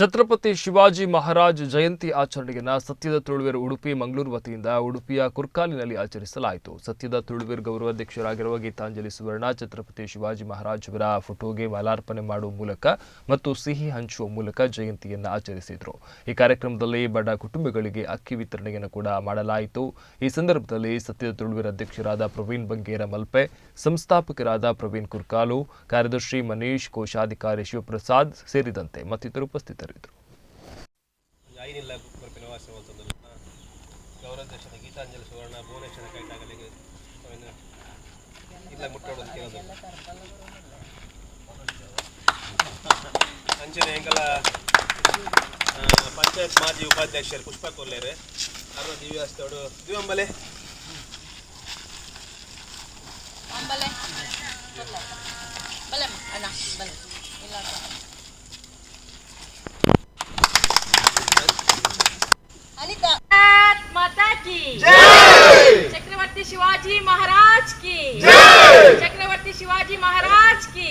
Chhatrapati Shivaji Maharaj Jayanti ಆಚರಣೆಯನ್ನು ಸತ್ಯದ ತುಳುವೆರ್ ಉಡುಪಿ ಮಂಗಳೂರು ವತಿಯಿಂದ ಉಡುಪಿಯ ಕುರ್ಕಾಲಿನಲ್ಲಿ ಆಚರಿಸಲಾಯಿತು. ಸತ್ಯದ ತುಳುವೆರ್ ಗೌರವಾಧ್ಯಕ್ಷರಾಗಿರುವ ಗೀತಾಂಜಲಿ ಸುವರ್ಣ ಛತ್ರಪತಿ ಶಿವಾಜಿ ಮಹಾರಾಜ್ ಅವರ ಫೋಟೋಗೆ ಮಾಲಾರ್ಪಣೆ ಮಾಡುವ ಮೂಲಕ ಮತ್ತು ಸಿಹಿ ಹಂಚುವ ಮೂಲಕ ಜಯಂತಿಯನ್ನು ಆಚರಿಸಿದರು. ಈ ಕಾರ್ಯಕ್ರಮದಲ್ಲಿ ಬಡ ಕುಟುಂಬಗಳಿಗೆ ಅಕ್ಕಿ ವಿತರಣೆಯನ್ನು ಕೂಡ ಮಾಡಲಾಯಿತು. ಈ ಸಂದರ್ಭದಲ್ಲಿ ಸತ್ಯದ ತುಳುವೆರ್ ಅಧ್ಯಕ್ಷರಾದ ಪ್ರವೀಣ್ ಬಂಗೇರ ಮಲ್ಪೆ, ಸಂಸ್ಥಾಪಕರಾದ ಪ್ರವೀಣ್ ಕುರ್ಕಾಲು, ಕಾರ್ಯದರ್ಶಿ ಮನೀಶ್, ಕೋಶಾಧಿಕಾರಿ ಶಿವಪ್ರಸಾದ್ ಸೇರಿದಂತೆ ಮತ್ತಿತರರು ಉಪಸ್ಥಿತರಿದ್ದರು. ಐನಿಲ್ಲ ಕೊರ್ಪಿನ ವಾಸ ಮಲ್ತೊಂದುಲ್ಲ. ಗೌರವಾಧ್ಯಕ್ಷದ ಗೀತಾಂಜಲಿ ಸುವರ್ಣ ಭುವನೇಶ್ವರ ಕೈಟಾಗಲಿಗೆ ಅವೆನ್ ಇಲ್ಲ ಮುಟ್ಟೋಡು ಅಂತ ಕೇಳೋದು. ಅಂಚನೆ ಎಂಕಲ ಪಂಚಾಯತ್ ಮಾಜಿ ಉಪಾಧ್ಯಕ್ಷರು ಪುಷ್ಪ ಕೊಲ್ಲೇರು ಅರುಣ ದಿವ್ಯಾಸ್ತೋಡು ದಿವಂಬಲೆ. ಅಂಬಲೆ ಬಲೆ ಅಣ್ಣ ಬಲೆ ಇಲ್ಲ. ಅನಿತಾ. भारत माता की जय! चक्रवर्ती शिवाजी महाराज की जय! चक्रवर्ती शिवाजी महाराज की.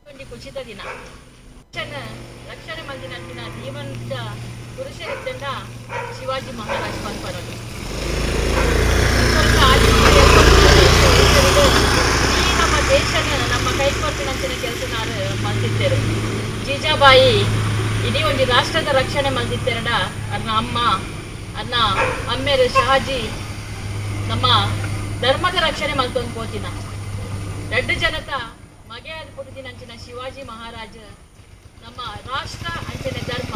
ಒಂಜಿ ಖುಷಿತ ದಿನ. ರಕ್ಷಣೆ ರಕ್ಷಣೆ ಮಲ್ದಿನಂಚಿನ ಜೀವಂತ ಪುರುಷರಿದ್ದಂಡ ಶಿವಾಜಿ ಮಹಾರಾಜ್ ಪನ್ಪನೊಲಿ. ಈ ನಮ್ಮ ದೇಶನ ನಮ್ಮ ಕೈ ಕೊಟ್ಟಿನಂಚಿನ ಕೆಲಸನಾರು ಮಲ್ತಿದ್ದೇರು. ಜೀಜಾಬಾಯಿ ಇಡೀ ಒಂಜಿ ರಾಷ್ಟ್ರದ ರಕ್ಷಣೆ ಮಲ್ದಿತ್ತೆರಡ ಅನ್ನ ಅಮ್ಮ ಅನ್ನ ಅಮ್ಮೇರು ಶಹಾಜಿ ನಮ್ಮ ಧರ್ಮದ ರಕ್ಷಣೆ ಮಲ್ತೊಂದು ಪೋತಿನ. ರಡ್ಡು ಜನತ ಮಗೆ ಆದ್ ಪುಟ್ಟುದಿನಂಚಿನ ಶಿವಾಜಿ ಮಹಾರಾಜ ನಮ್ಮ ರಾಷ್ಟ್ರ ಅಂಚನೆ ಧರ್ಮ.